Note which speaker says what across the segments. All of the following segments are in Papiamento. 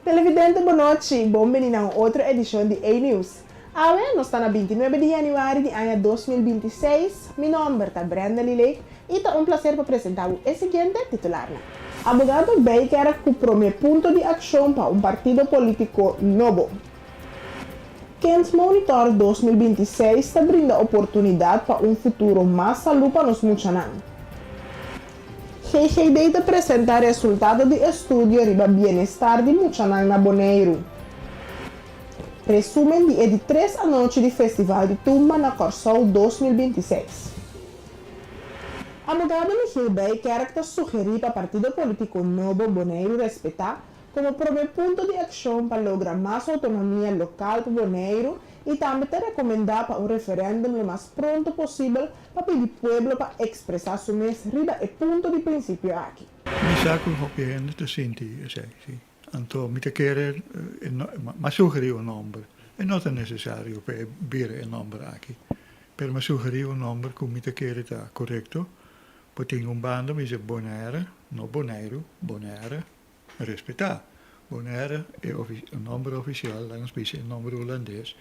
Speaker 1: Televidente bon nochi, bon bini na un otro edishon di A-News. Awe nos ta na 29 di yanüari di aña 2026. Mi nòmber ta Brenda Lilek i ta un plaser pa presentá bo e siguiente titularnan. Abogado Bijkerk ku promé punto di akshon pa un partido polítiko nobo. Kindmonitor 2026 ta brinda oportunidat pa un futuro mas salú pa nos muchanan. GGD ta presentá resultado di estudio riba bienestar di muchanan na Boneiru. Resúmen di e di tres anochi di Festival di Tumba na Kòrsou 2026. Abogado Michiel Bijkerk ta sugerí pa partido polítiko nobo Boneiru Respetá komo promé punto di akshon pa logra mas outonomia lokal pa Boneiru i tambe ta rekomendá pa un referèndum lo mas pronto posibel pa pidi pueblo pa ekspresá su mes riba e punto di prinsipio aki.
Speaker 2: Mi sa ku hopi hende ta sinti esei, si. Anto mi ta kere, m'a sugerí un nòmber. E no ta nesesario pa e bira e nòmber aki, pero m'a sugerí un nòmber ku mi ta kere ta korekto. Bo tin un banda mi bisa Bonaire, no Boneiru, Bonaire. Respetá. Bonaire e nòmber ofisial, laga nos bisa e nòmber hulandes,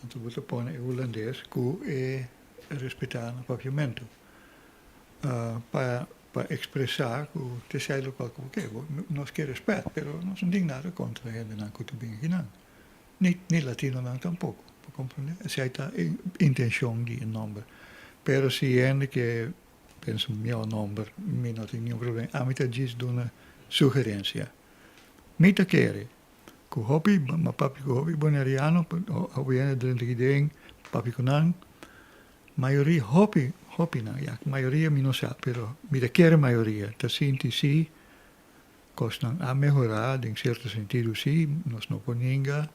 Speaker 2: anto bo ta pone e hulandes ku e respetá na papiamentu pa pa ekspresá ku ta esei lokual ku bo ke. Nos ke rèspèt, pero nos no tin nada kontra hendenan ku ta bin akinan, ni ni latinonan tampoko, bo komprendé? Esei ta e intenshon di e nòmber. Pero si hende ke Pensa un mihó nòmber, mi no tin niun problema. Ami ta djis duna sugerensia. Mi ta kere ku hopi, m'a papia ku hopi boneriano, hopi hende drenta aki den, papia ku nan, mayoria, hopi, hopinan, ya, mayoria mi no sa, pero mi ta kere mayoria ta sinti si kosnan a mehorá den sierto sentido si, nos no por ninga,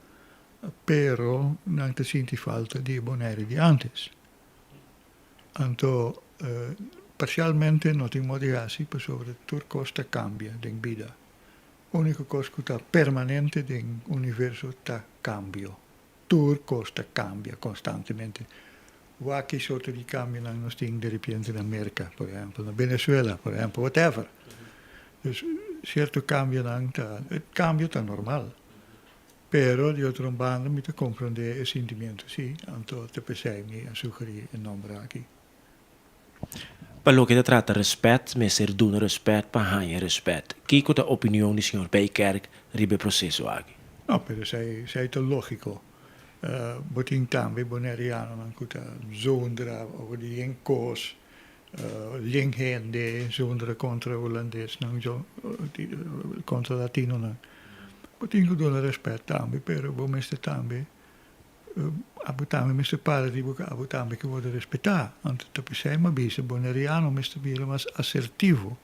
Speaker 2: pero nan ta sinti falta di e Bonaire di ántes. Anto parcialmente no tin modo di haci pasobra tur cos ta cambia den bida. Unico cos cu ta permanente den universo ta cambio. Tur cos ta cambia constantemente. Wak ki sorto di cambionan nos tin deripiente na Merca, por ehempel, na Venezuela, por ehempel, whatever. Dus cierto cambionan ta, e cambio ta normal. Pero di otro un banda mi ta comprende e sentimiento si, anto ta pesey mi a sugeri e nomber aki.
Speaker 3: Pa loke ta trata respet, mester duna respet pa haña respet. Kiko ta opinion di señor Bijkerk riba e proseso aki?
Speaker 2: No, pero esei esei ta logico. Bo tin tambe bonerianonan cu ta zondra over di yen cos, yen hende zondra contra hulandesnan, contra latinonan. Bo tin ku duna rèspèt tambe, pero bo mester tambe, abo tambe mester para riba ku abo tambe ke wòrdu respetá. Anto ta p'esei mi a bisa, boneriano mester bira mas asertivo,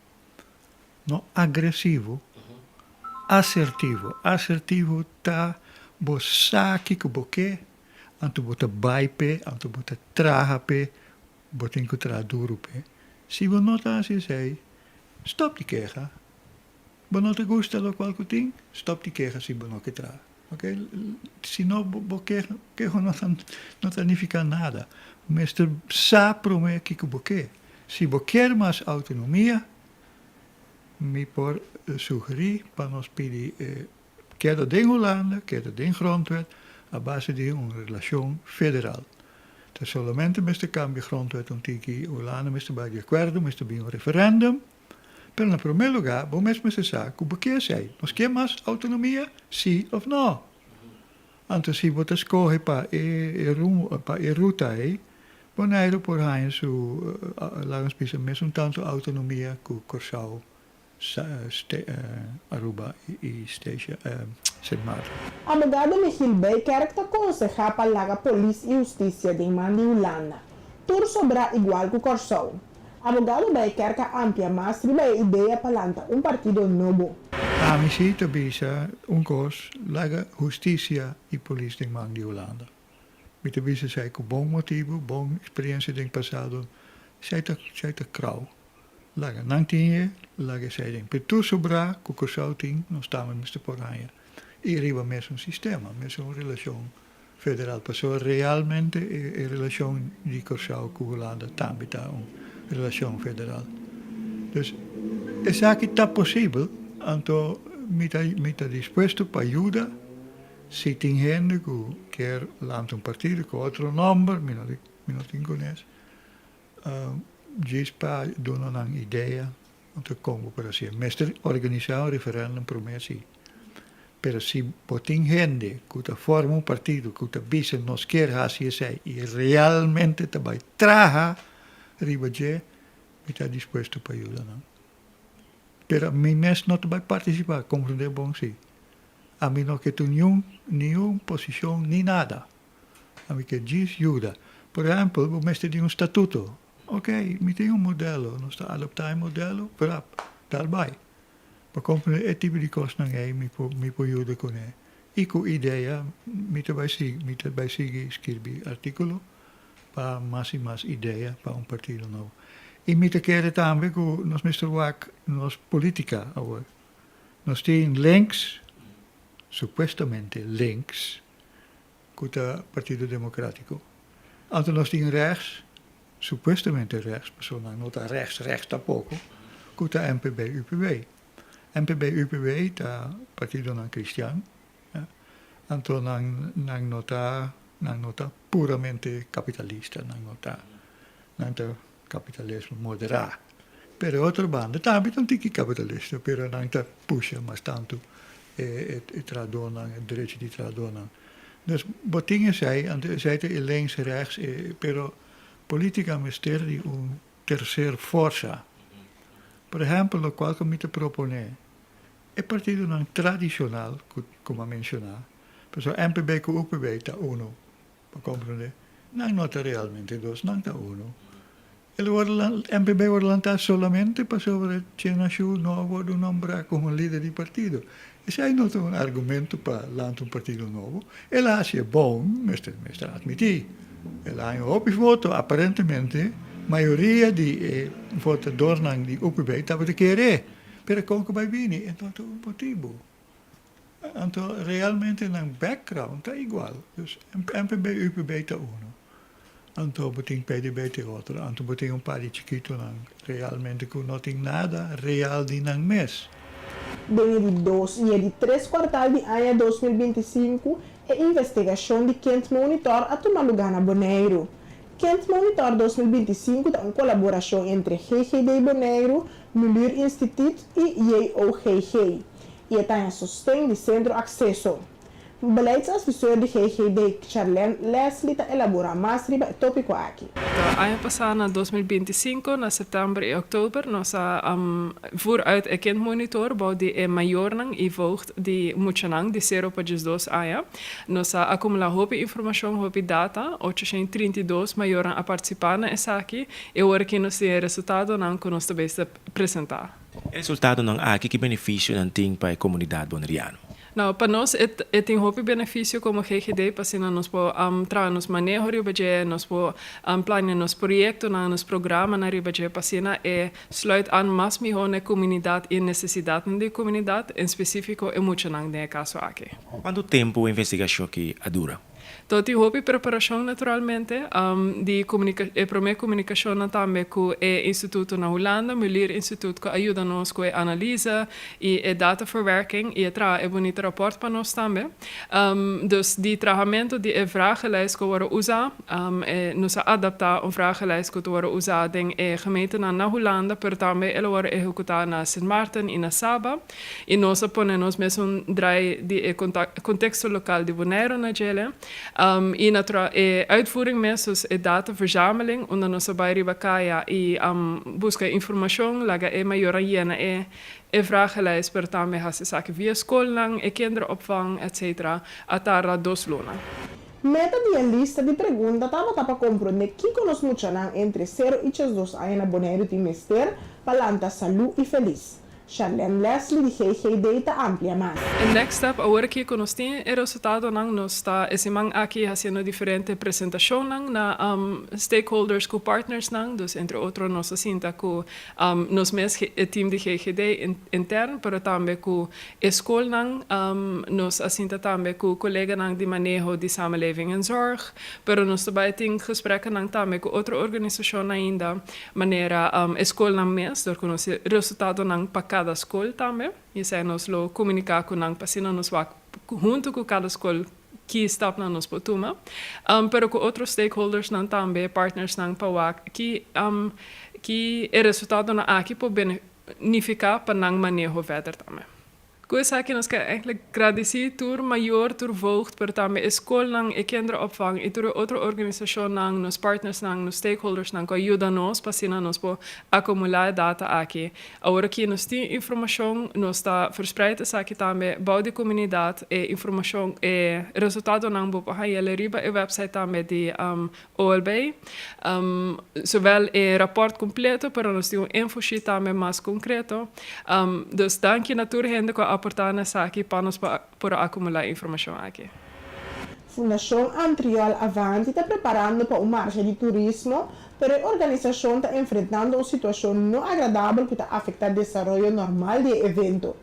Speaker 2: no agresivo, asertivo. Asertivo ta bo sa kiko bo ke, anto bo ta bai p'e, anto bo ta traha p'e, bo tin ku traha duru p'e. Si bo no ta hasi esei, stòp di keha. Bo no ta gusta lokual ku tin? Stòp di keha si bo no ke traha. Ok? Si no bo keha, keho no ta no ta nifiká nada. Mester sa promé kiko bo ke. Si bo kier mas outonomia, mi por sugerí pa nos pidi e keda den Hulanda, keda den grondwet, a base di un relashon federal. Ta solamente mester kambia grondwet un tiki, Hulanda mester bai di akuerdo, mester bin un referèndum. Pero na promé lugá bo mes mester sa ku bo ke esei. Nos ke mas outonomia, sí òf nò? Anto si bo ta skohe pa e rumbo, pa e ruta ei, Boneiru por haña su, laga nos bisa, mesun tantu outonomia ku Kòrsou, Aruba i Statia, Sint Maarten.
Speaker 1: Abogado Michiel Bijkerk ta konsehá pa laga polis i hustisia den man di Hulanda. Tur sobrá igual ku Kòrsou. Abogado Bijkerk a amplia mas riba e idea pa lanta un partido nobo.
Speaker 2: Ami si ta bisa un kos, laga hustisia i polis den man di Hulanda. Mi ta bisa esei ku bon motibu, bon eksperensia den pasado, esei ta esei ta krou. Laga nan tin e, laga esei den. Pero tur sobrá ku Kòrsou tin, nos tambe mester por haña. I riba mesun sistema, mesun relashon Federal, pasobra realmente e relashon di Kòrsou ku Hulanda tambe ta un relashon federal. Dus esaki ta posibel, anto Mi ta mi ta dispuesto pa yuda si tin hende ku kier lanta un partido ku otro nòmber, mi no mi no tin kunes, djis pa duna nan idea anto kon bo por hasié. Mester organisá un referèndum promé si, pero si bo tin hende ku ta forma un partido ku ta bisa nos kier hasi esei i realmente ta bai traha riba dje, mi ta dispuesto pa yuda nan. Pero mi mes no ta bai partisipá, komprendé bon si. Ami no ke tin niun niun posishon ni nada. Ami ke djis yuda. Por ehèmpel, bo mester di un statuto. Oké, mi tin un modelo, nos ta adoptá e modelo, prap, dal bai. Pa komprendé e tipo di kosnan ei mi por mi por yuda kuné. I ku idea mi ta bai sigui mi ta bai sigui skirbi artíkulo pa mas i mas idea pa un partido nobo. I mi ta kere tambe ku nos mester wak nos politica awor. Nos tin links, supuestamente links, ku ta Partido Democratico. Anto nos tin rechts, supuestamente rechts, pasobra nan no ta rechts rechts tampoco, ku ta MPB-UPB. MPB-UPB ta partidonan cristian, Anto nan nan no ta nan no ta puramente kapitalista, nan no ta nan ta kapitalismo moderá. Pero e otro banda tambe ta un tiki kapitalista, pero nan ta pusha mas tantu e e trahadónan, e derecho di trahadónan. Dus bo tin esei, anto esei ta e links, rechts, e pero polítika mester di un terser forsa. Por ehèmpel lokual ku mi ta proponé. E partidonan tradishonal ku ku a menshoná, pasobra MPB ku UPB ta unu, bo komprendé? Nan no ta realmente dos, nan ta unu. El wòrdu lan, MPB wòrdu lantá solamente pasobra Chen Ashu no a wòrdu nombrá komo lider di partido. Esei no ta un argumento pa lanta un partido nobo. El a hasi e bon, mester mester atmití. El a haña hopi voto, aparentemente mayoria di e votadornan di UPB tabata kere. Pero kon ku bai bini e no ta un motibu. Anto realmente nan background ta igual. Dus MPB, UPB ta uno. Anto bo tin PDB te otro. Anto bo tin un par di chikitonan realmente ku no tin nada real di nan mes.
Speaker 1: Den e di dos i e di tres kuartal di aña 2025 e investigashon di Kindmonitor a tuma lugá na Boneiru. Kindmonitor 2025 ta un kolaborashon entre GGD Boneiru, Mulier Instituut i JOGG i e ta haña sosten di Sentro Akseso. Beleidsadviseur di GGD, Charlene Leslie ta elaborá mas riba e tópiko aki.
Speaker 4: Aña pasá na 2025, na sèptèmber i òktober, nos a voer uit e Kindmonitor bou di e mayornan i voogd di muchanan di sero pa 12 aña. Nos a akumulá hopi informashon, hopi data, 832 mayornan a partisipá na esaki. E ora ki nos tin e resultadonan ku nos ta bay sa presentá.
Speaker 3: E resultadonan aki ki benefisio nan tin pa e komunidat boneriano?
Speaker 4: Nou, pa nos e e tin hopi benefisio komo GGD pasobra nos por traha nos maneho riba dje, nos por plania nos proyektonan, nos programanan riba dje pa asina e sluit aan mas mihó na e komunidat i e nesesidatnan di e komunidat, en spesífiko e muchanan den e kaso aki.
Speaker 3: Kuantu tempu e investigashon aki a dura?
Speaker 4: Tot tin hopi preparashon naturalmente, di komunika e promé komunikashonnan tambe ku e instituto na Hulanda, Mulier Instituut, ku a yuda nos ku e analise i e dataverwerking i e traha e bunita rapòrt pa nos tambe. Dus di trahamentu di e vragenlijst ku a wòrdu usá, e nos a adaptá un vragenlijst ku ta wòrdu usá den e gemeentenan na Hulanda, pero tambe el a wòrdu ehekutá na Sint Maarten i na Saba. I nos a pone nos mesun draai di e konteksto lokal di Boneiru na djele. I natural e uitvoering mes, dus e dataverzameling, unda nos a bai riba kaya i buska e informashon, laga e mayornan yena e e vragenlijst, pero tambe hasi esaki via skolnan, e kinderopvang, etcetera, a tarda 2 luna.
Speaker 1: Meta di e lista di pregunta tabata pa komprondé kiko nos muchanan entre 0 i 12 aña na Boneiru tin mester pa lanta salú i felis. Charlene Leslie di GGD ta amplia mas.
Speaker 4: E next step awor aki ku nos tin e resultadonan, nos ta e siman aki hasiendo diferente presentashonnan na stakeholders ku partnersnan, dus entre otro nos a sinta ku nos mes e team di GGD intern pero tambe ku e skolnan, nos a sinta tambe ku koleganan di maneho di samenleving en zorg, pero nos ta bai tin gesprekkenan tambe ku otro organisashonnan ainda. Manera e skolnan mes dor ku nos e resultadonan pa kada. kada skol tambe. I esei nos lo komuniká ku nan pa asina nos wak huntu ku kada skol ki stapnan nos por tuma. Pero ku otro stakeholdersnan tambe, partnersnan pa wak ki ki e resultadonan aki por benifiká pa nan maneho verder tambe. Ku esaki nos ke eintlik gradisí tur mayor, tur voogd, pero tambe e skolnan, e kinderopvang i tur e otro organisashonnan, nos partnersnan, nos stakeholdersnan ku a yuda nos pa asina nos por akumulá e data aki. Awor aki nos tin informashon, nos ta verspreid esaki tambe bou di komunidat, e informashon, e resultadonan bo por haña riba e website tambe di OLB. Zowel e rapport completo, pero nos tin un infosheet tambe mas concreto. Dus danki na tur hende cu a aporta na esaki pa nos por a acumula e informacion aki.
Speaker 1: Fundashon Antriol Avanti ta preparando pa un marsha di turismo, pero e organisashon ta enfrentando un situashon no agradabel ku ta afektá desaroyo normal di e evento.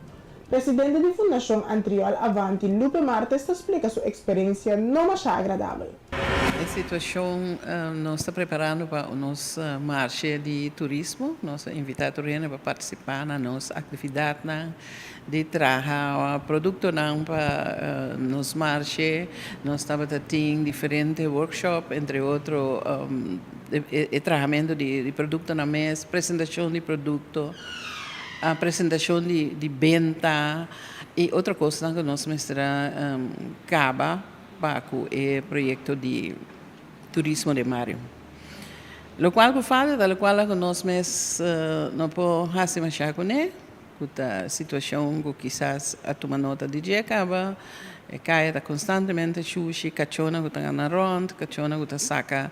Speaker 1: Presidente di Fundashon Antriol Avanti, Lupe Martes ta splika su eksperensia no masha agradabel.
Speaker 5: E situashon, Nos ta preparando pa nos marshe di turismo. Nos a invitá tur hende pa partisipá na nos aktividatnan di traha produktonan pa nos marshe. Nos tabata tin diferente workshop, entre otro e trahamentu di produktonan mes, presentashon di produkto, presentashon di benta i otro kosnan ku nos mester a kaba. Pa ku e proyekto di turismo den bario. Lokual ku falta ta lokual ku nos mes no por hasi mashá kuné, ku ta situashon ku kisas a tuma nota di dje kaba, e kaya ta konstantemente shushi, kachónan ku ta gana rònt, kachónan ku ta saka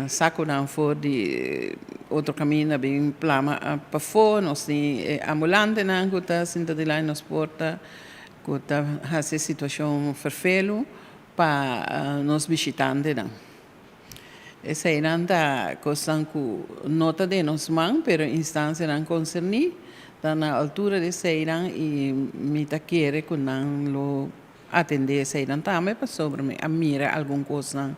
Speaker 5: sakunan for di otro kaminda bin plama pafó, nos tin e ambulantenan ku ta sinta dilanti nos porta. Ku ta hasi e situashon ferfelu pa nos bishitantenan. Eseinan ta kosnan ku no ta den nos man, pero instansianan konserní ta na altura di eseinan i mi ta kere ku nan lo atendé eseinan tambe pasobra mi a mira algun kosnan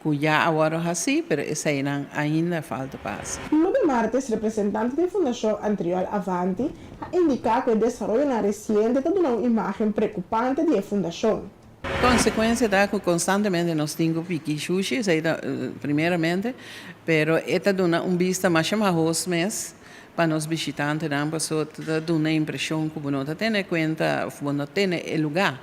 Speaker 5: ku ya a wòrdu hasí, pero eseinan ainda falta pa hasi.
Speaker 1: Lube Martes, representante di Fundashon Antriol Avanti, a indiká ku e desaroyonan resiente ta duna un imágen preokupante di e fundashon.
Speaker 5: Konsekuensia ta ku konstantemente nos tin ku piki shushi, esei ta primeramente, pero e ta duna un bista masha mahos mes pa nos bishitantenan, pasobra ta duna e impreshon ku bo no ta tene kuenta òf bo no tene e lugá.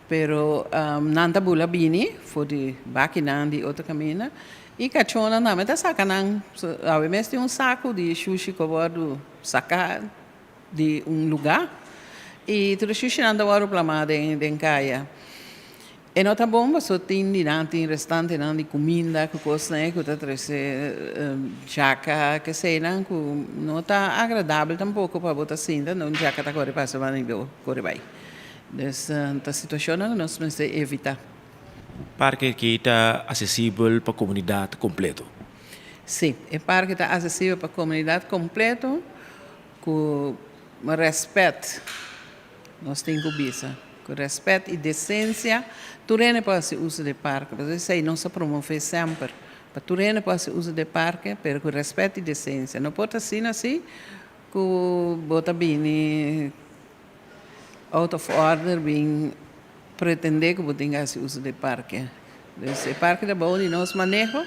Speaker 5: Pero nan ta bula bini for di bakinan di otro kaminda i kachónan tambe ta saka nan. Awe mes tin un saku di shushi ku a wòrdu saká di un lugá i tur e shushinan ta wòrdu plamá den kaya. E no ta bon pasobra tin di nan tin restantenan di kuminda ku kosnan ei ku ta trese djaka keseinan ku no ta agradabel tampoko pa bo ta sinta un djaka ta kore pasa banda i bo kore bai. Dus ta situacionnan cu nos mester evita.
Speaker 3: Parke aki ta asesibel pa comunidad completo?
Speaker 5: Si, e parke ta asesibel pa comunidad completo cu respet, nos tin cu bisa, cu respet y decencia tur hende por haci uso di e parke, pasobra esey nos a promove semper, pa tur hende por haci uso di e parke, pero cu respet y decencia, no por ta asina si cu bo ta bini. Out of order bin pretende ku bo tin hasi uso di e parke. Dus e parke ta bou di nos maneho,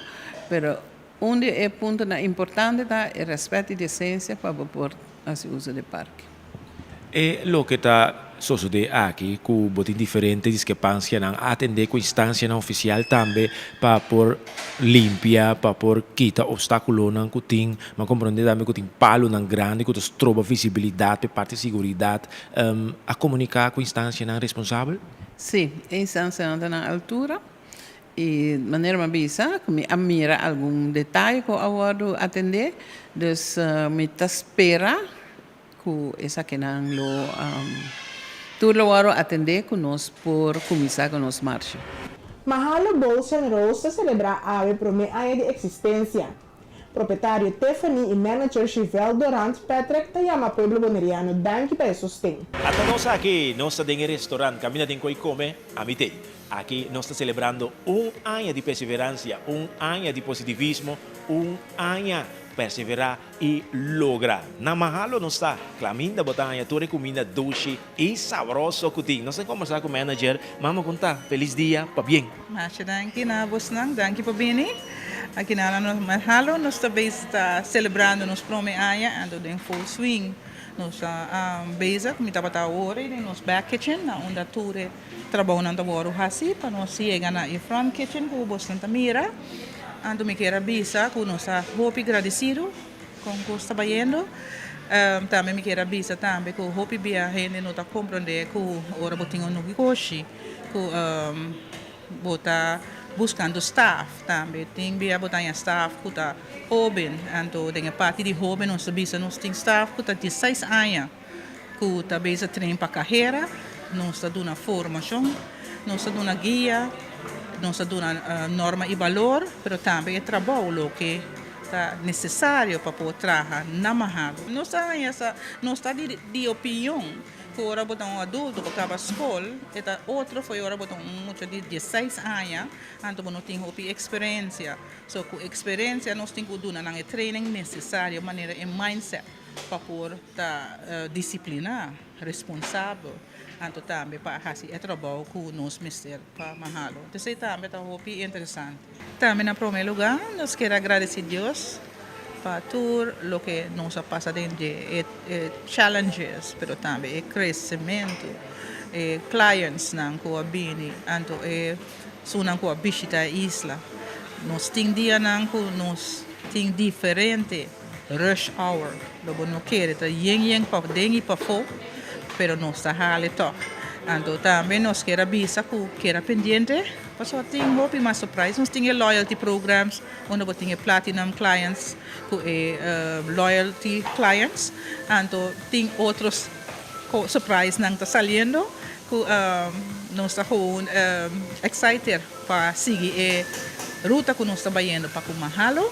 Speaker 5: pero un di e puntonan importante ta e rèspèt i desensia pa bo por hasi uso di e parke.
Speaker 3: E loke ta sosodé aki ku bo tin diferente diskrepansianan, a atendé ku instansianan ofisial tambe pa por limpia, pa por kita opstákulonan ku tin. Mi a komprondé tambe ku tin palunan grandi ku ta stroba visibilidat p'e parti siguridat. A komuniká ku instansianan responsabel?
Speaker 5: Sí, e instansianan ta na altura i manera mi a bisa ku mi a mira algun detaye ku a wòrdu atendé, dus mi ta spera ku esakinan lo tur lo wòrdu atendé ku nos por kuminsá ku nos marsha.
Speaker 1: Mahalo Bowls and Rolls ta selebrá awe promé aña di eksistensia. Propietario Tiffany i manager Chivelle Dorant Patrick ta yama pueblo boneriano danki pa e sosten.
Speaker 3: Ata nos aki, nos ta den e restaurant kaminda tin koi kome, ami t'ei. Aki nos ta selebrando un aña di perseverancia, un aña di positivismo, un aña. Perseverá i logra. Na Mahalo nos ta klaminda bo ta haña tur e kuminda dushi i sabroso ku tin. Nos ta kombersá ku manager. Mama kon ta? Felis dia, pabien.
Speaker 6: Masha danki na bosnan. Danki pa bini. Aki na Mahalo nos ta bezig ta selebrando nos prome aña anto den full swing. Nos ta bezig, mi tabata awor ei den nos back kitchen na unda tur e trabounan ta wòrdu hasi pa nos yega na e front kitchen ku bosnan ta mira. Anto mi kier a bisa ku nos ta hopi gradisido kon kos ta bayendo. Tambe mi kier a bisa tambe ku hopi bia hende no ta komprondé ku ora bo tin un negoshi ku bo ta buskando staf tambe. Tin bia bo ta haña staf ku ta hóben, anto den e parti di hóben nos ta bisa nos tin staf ku ta diesseis aña ku ta bezig train pa kahera, nos ta duna formashon, nos ta duna guia, nos ta duna norma i balor, pero tambe e trabou loke ta nesesario pa por traha na Mahalo. Nos ta haña sa, nos ta di opinion ku ora bo ta un adulto bo kaba skol e ta otro for ora bo ta un mucha di diesseis aña, anto bo no tin hopi eksperensia. So ku eksperensia nos tin ku duna nan e training nesesario manera e mindset. Pa por ta disipliná, responsabel, anto tambe pa hasi e trabou ku nos mester pa Mahalo. Esei tambe ta hopi interesante. Tambe na promé lugá nos kier a gradisí Dios pa tur loke nos a pasa den dje, e challenges, pero tambe e kresementu, e clientsnan ku a bini, anto e esunnan ku a bishita e isla. Nos tin dianan ku nos tin diferente. Rush hour lo bo no kere ta yen yen pa den y pafó pero nos ta hale tog. Anto tambe nos kier a bisa cu keda pendiente pasobra tin hopi mas surprise. Nos tin e loyalty programs unda bo tin e platinum clients cu e loyalty clients anto tin otro surprise nan ta saliendo cu nos ta gewoon excited pa sigui e ruta cu nos ta bayendo pa cu Mahalo.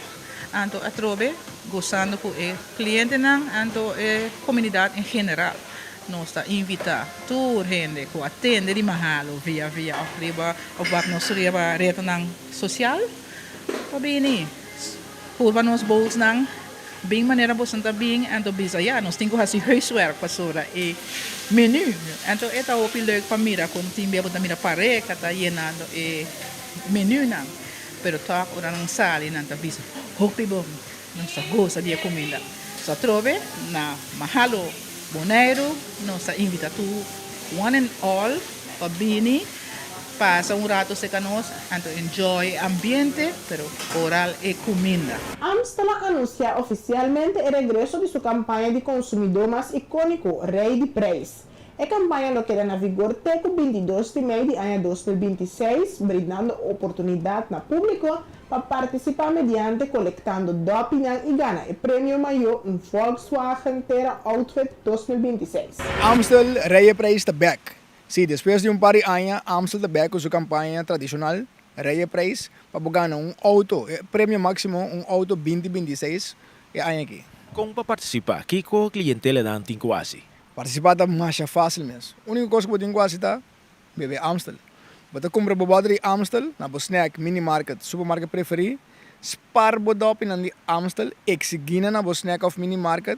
Speaker 6: Anto atrobe gosando ku e klientenan anto e komunidat en general. Nos ta invitá tur hende ku a tende di Mahalo via via òf riba òf wak nos riba retnan sosial pa bini purba nos bowlsnan bin manera boso ta bin anto bisa ya nos tin ku hasi huiswerk pasobra e menu anto e ta hopi leuk pa mira kon tin bia bo ta mira pareka ta yenando e menunan. Pero tòg ora nan sali nan ta bisa, Hopi bon! Nos ta gosa di e kuminda. So atrobe na Mahalo Boneiru nos ta invita tur one and all pa bini pasa un rato serka nos anto enjoy e ambiente pero oral e kuminda.
Speaker 1: Amstel a anunsiá ofisialmente e regreso di su kampaña di konsumidó mas ikóniko, Rei di Preis. E kampaña lo keda na vigor te ku 22 di mei di aña 2026, brindando oportunidat na públiko pa partisipá mediante kolektando dòpinan i gana e premio mayó, un Volkswagen Tera Outfit 2026.
Speaker 7: Amstel Rijeprijs ta bèk. Sí, despues di un par di aña Amstel ta bèk ku su kampaña tradishonal Rijeprijs pa bo gana un outo, e premio máksimo un outo 2026 e aña aki.
Speaker 3: Kon pa partisipá? Kiko klientelanan tin ku hasi?
Speaker 7: Partisipá ta masha fásil mes. Úniko kos ku bo tin ku hasi ta bebe Amstel. Bo ta kumpra bo bòter di Amstel na bo snack, minimarket, supermarket preferí. Spar bo dòpinan di Amstel, eksigí nan na bo snack òf minimarket,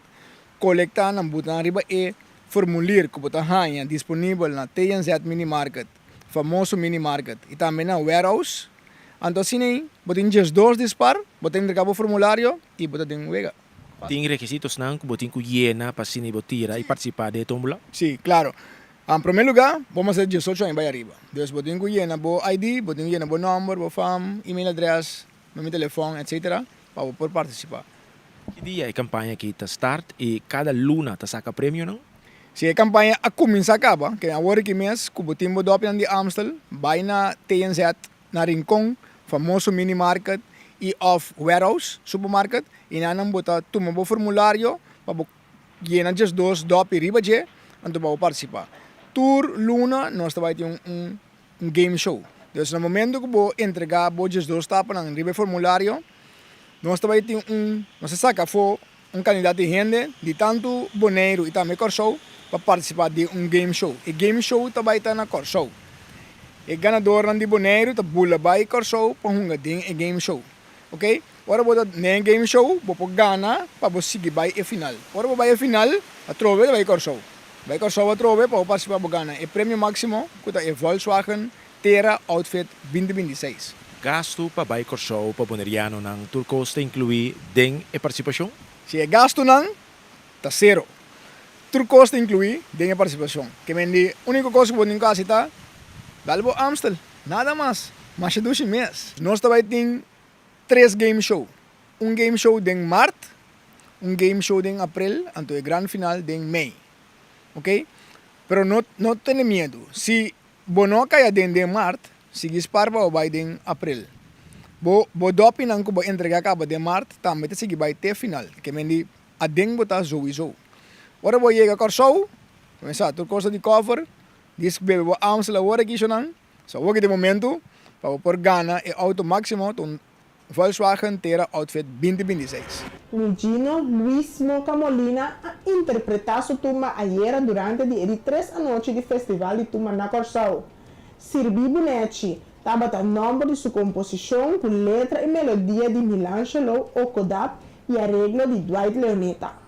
Speaker 7: kolektá nan, buta nan riba e formulir ku bo ta haña disponibel na TNZ Minimarket, Famoso Minimarket i tambe na Warehouse. Anto asina ei bo tin 12 di spar, bo ta entregá bo formulario i bo ta den wega.
Speaker 3: Tin rekisitosnan ku bo tin ku yena pa asina bo tira i partisipá den e tómbola?
Speaker 7: Sí, klaro. En promé lugá, bo mester 18 aña bai ariba. Dus bo tin ku yena bo ID, bo tin ku yena bo nòmber, bo fam, email adrès, numero di telefòn, etsetera, pa bo por partisipá.
Speaker 3: Ki dia e kampaña aki ta start i kada luna ta saka premionan?
Speaker 7: Si e kampaña a kuminsá kaba, ke awor aki mes ku bo tin bo dòpinan di Amstel, bai na TNZ na Rincon, famoso mini market y of warehouse supermarket y nan nan bo ta tuma bo formulario pa bo yena 12 dopi riba dje anto pa bo participa. Tur luna nos ta bay tin un un game show. Dus na momento cu bo entrega bo 12 tapanan riba e formulario nos ta bay tin un nos ta saca afo un kandidat di hende di tantu Boneiru i tambe Kòrsou pa partisipá den un game show. E game show ta bai ta na Kòrsou. E ganadornan di Boneiru ta bula bai Kòrsou pa hunga den e game show. Ok. Ora bo ta den e game show bo por gana pa bo sigui bai e final. Ora bo bai e final atrobe ta bai Kòrsou. Bai Kòrsou atrobe pa bo partisipá bo gana e premio máksimo ku ta e Volkswagen Tera Outfit 2026.
Speaker 3: Gastu pa bai Kòrsou pa bonerianonan tur kos ta inkluí den e partisipashon?
Speaker 7: Si e gastunan ta sero. Tur kos ta inkluí den e partisipashon. Ke men di úniko kos ku bo tin ku hasi ta dal bo Amstel. Nada mas. Masha dushi mes. Nos ta bai tin tres game show. Un game show den mart, un game show den aprel anto e gran final den mei. Ok? Pero no no tene miedu. Si bo no a kai aden den mart, sigui spar pa bo bai den aprel. Bo bo dòpinan ku bo entregá kaba den mart tambe ta sigui bai te final. Ke men di aden bo ta zowizo. Ora bo yega Kòrsou, kuminsá tur kos ta di kòfer, Disk bebe bo Amstel awor aki shonan, so awor ki ta e momento pa bo por gana e auto maximo ta un Volkswagen Tera Outfit 2026.
Speaker 1: Luigino Luis Moca Molina a interpretá su tumba ayera durante di e di tres anochi di Festival di Tumba na Kòrsou. Sirbi Bunechi tabata nòmber di su komposishon ku letra i melodia di Milangelo Okodap i areglo di Dwight Leoneta.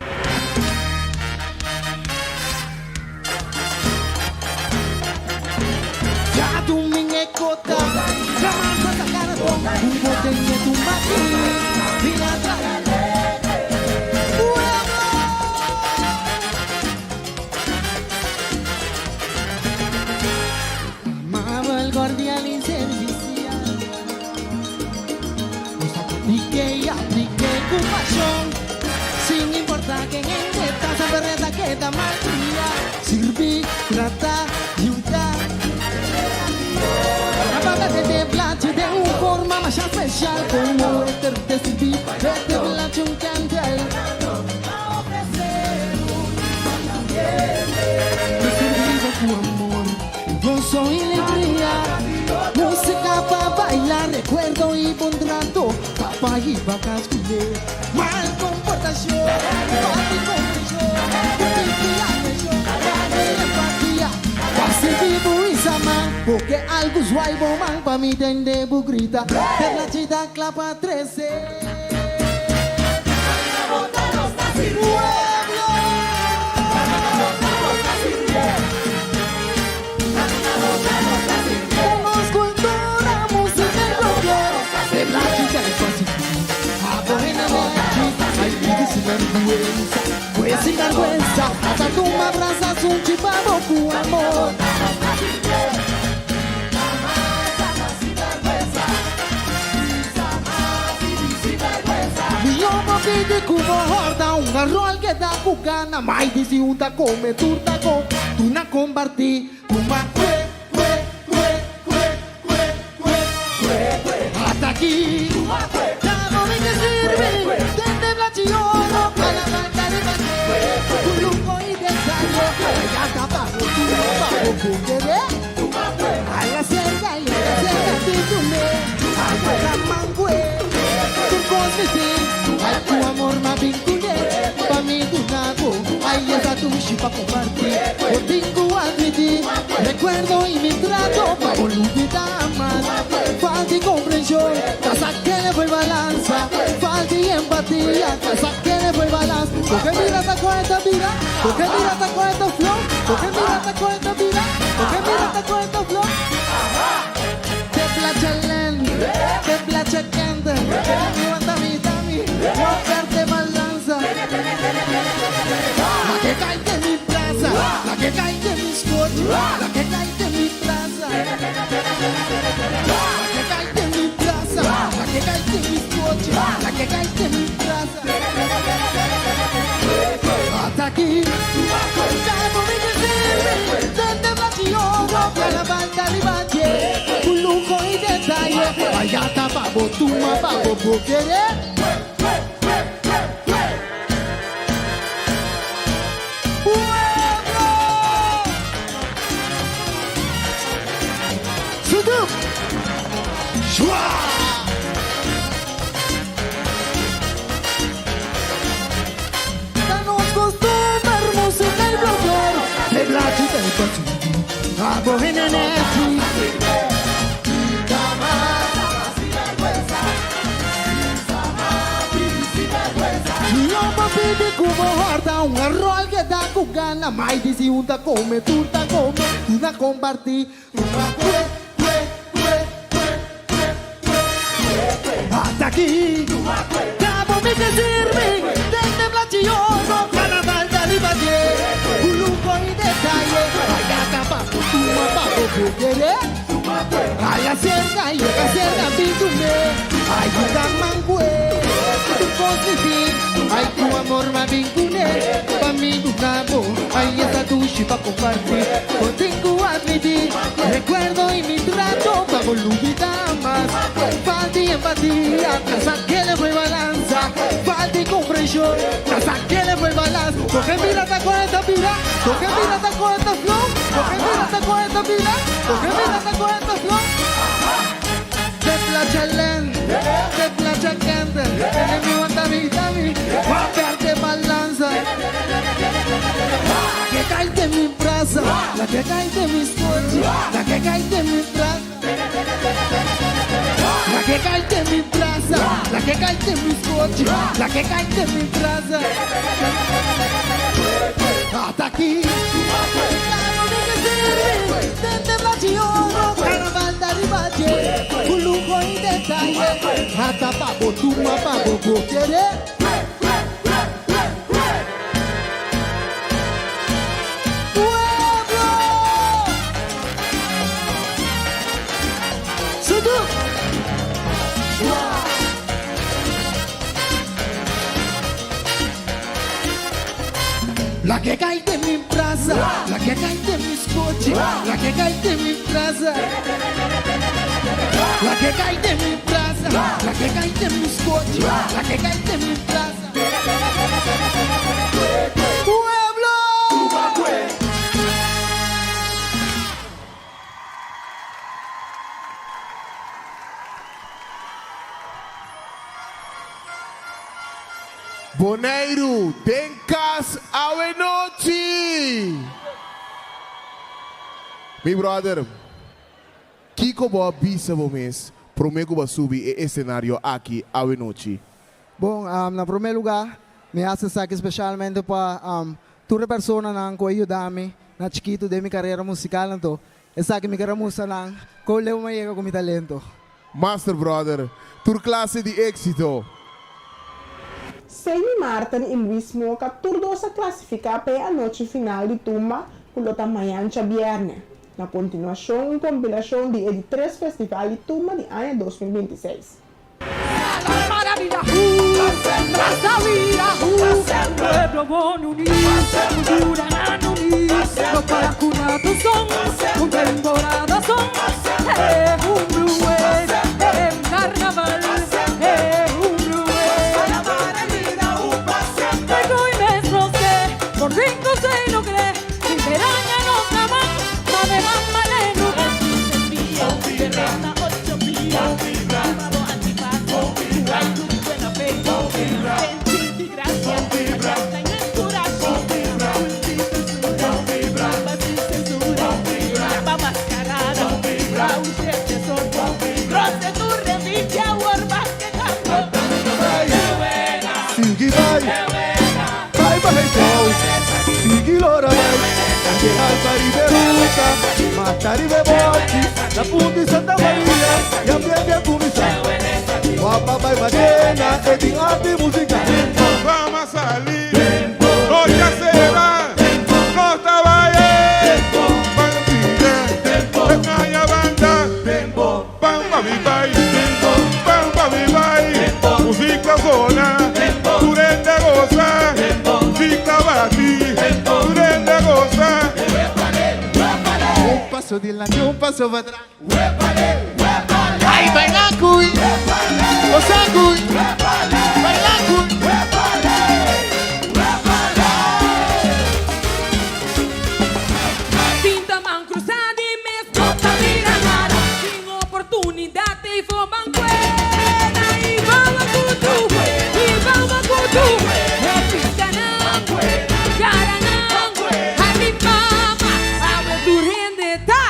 Speaker 8: di ku bo hòrta un aròl keda ku gana Mai di si un ta kome tur ta kome tur ta kompartí Tuma kue kue kue kue kue kue kue Ata aki Ta bo mi ke sirbi Den den blachi oro Carnaval ta riba dje Ku luho i detaye Ai ata pa bo tuma pa bo kere Ai aserka yega serka bin kuné Ai ku ta mangue Tur kos mi tin Ai ku amor m'a bin kuné Pa mi duna bo Ai esta dushi pa kompartí Bo tin ku admití Rekuerdo i mi trato Pa bo lubidá mas Falta i empatia Ta sa kende foi balansa Falta i komprenshon Ta sa kende foi balansa Kohe mira ta kohe ta bira Kohe mira ta kohe ta flow Kohe mira ta kohe ta bira Kohe mira ta kohe ta flow De placha len, de placha kende Enemigo ta mi ta mi Pa perde balansa La ke kai den mi brasa La ke kai den mi skochi La ke kai den mi brasa La ke kai den mi brasa La ke kai den mi skochi La ke kai den mi brasa Ata aki Claro mi ke sirbi Den den blachi oro Carnaval ta riba dje Ku luho i detaye Ata pa bo tuma pa bo bo kere. Pueblo! Sudu! La ke kai den mi brasa, la ke kai den mi skochi, la ke kai den mi brasa. La ke kai den mi brasa, la ke kai den mi skochi, la ke kai den mi brasa. Pueblo!
Speaker 9: Boneiru den kas awenochi! Mi brother, kiko bo a bisa bo mes prome ku bo a subi e esenario aki awenochi?
Speaker 8: Bon, na prome luga mi hasi esaki specialmente pa tur e personanan ku a yuda mi na chikitu den mi karera musikal anto esaki mi ker a mustra nan kon leu mi a yega ku mi talento.
Speaker 9: Master brother, tur klase di éxito.
Speaker 1: Seymi Marten i Luis Moca tur dos a klasifiká pa e anochi final di Tumba ku lo ta mañan djabièrnè. Na kontinuashon un kompilashon di e di tres festival di Tumba di aña 2026.
Speaker 9: Sigui bai, bai bai tou, sigui lora bai, Ke alba riba e ruta, mata riba e bochi, na punta di Santa Maria, ya bienbi a cuminsa. Guapa bai Madena, e tin arte y musica.
Speaker 10: Vamos a salir, noche a cera, no ta baye, ban tira, extraña banda, ban pa mi bai, ban pa mi bai, musica zona, tur hende goza, musica bati, tur hende goza.
Speaker 8: Un paso dilanti, un paso pa atras. Ay, baila cui, goza cui, baila cui.
Speaker 11: Tinta man cruzá di mes no ta mira nada Tin oportunidad ey for banqueta Y bawa cu tu, y bawa cu tu E pistanan, caranan, Happy mama, awe tur hende ta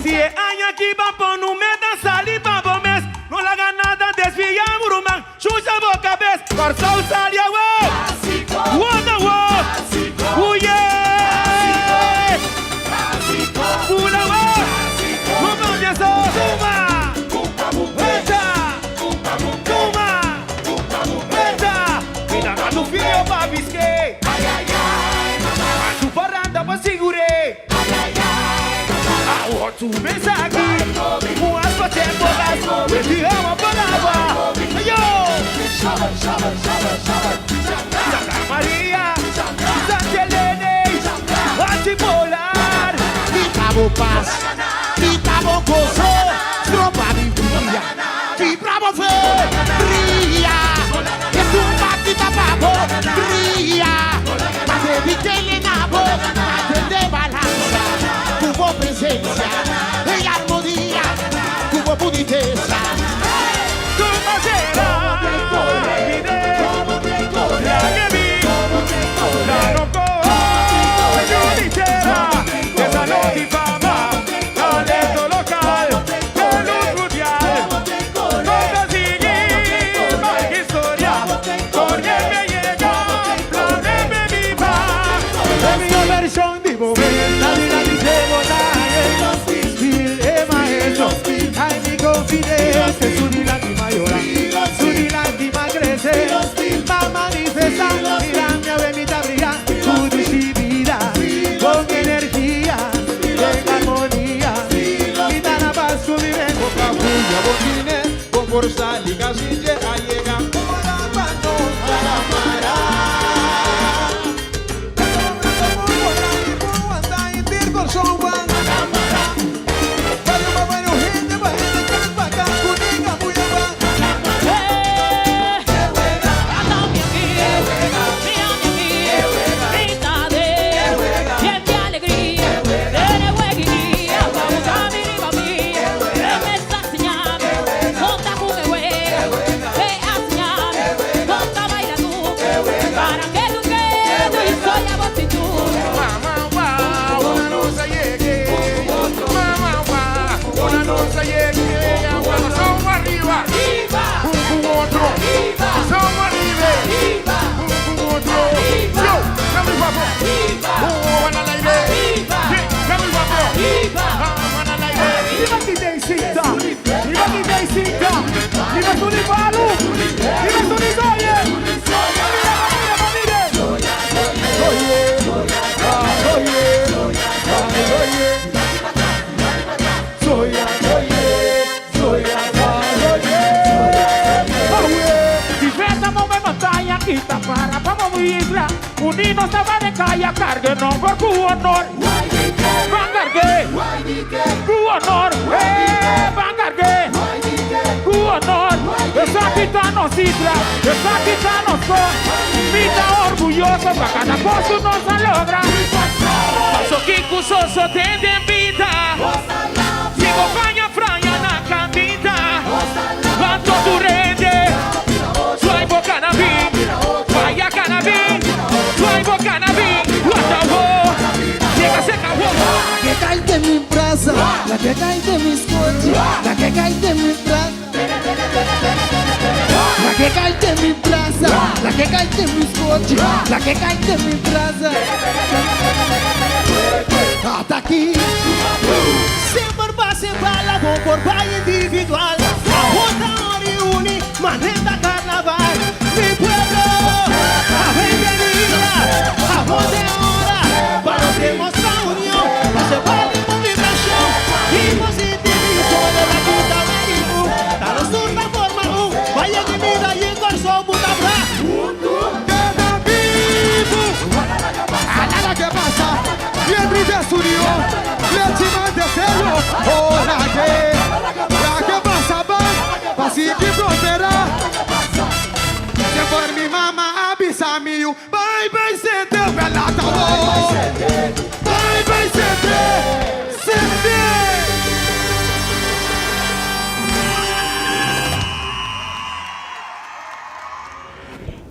Speaker 10: Si e aña aki ban pon un meta sali pa bo mes No laga nada desvia bo ruman Shusha bo kabes Kòrsou sali awe!
Speaker 9: Sube esaki, un aspa tempo gas, di awa pa lava. Ayo! Santa Maria, Santa Elena, Anti Polar.
Speaker 8: Kita bo pas, kita bo goso, stropa di bria, vibra bo fe, bria. Esun batita pa bo, bria. Mate di tele na bo, mate de balansa, ku bo presensia, e armonia, ku bo bunitesa. La que cae de mis coches, la que cae de mi plaza. La que cae de mi plaza, la que cae de mis coches, la que cae de mi plaza. Hasta aquí.
Speaker 12: Semper pase bala por individual. A uni, maneta carnaval. Mi pueblo, a bienvenida, a voz de ahora, para demostrar unión, pase bala vibración y positivismo de la puta México. Talo surta forma un, vaya que mira y el corazón puta bra.
Speaker 9: Queda vivo. A que pasa, y de su unión, leche de celo, ora que, la que pasa va, pa seguir prosperar. Se for mi mamá avisa mi, bye bye sente, bela tá bom. Bye bye sente, sente.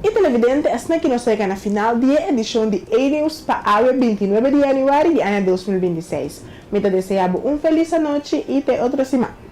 Speaker 1: E televidente, asina aki nos a yega na final di e edishon di E-News pa awe 29 di yanüari di aña 2026. Mi ta desea bo un felis anochi i te otro siman.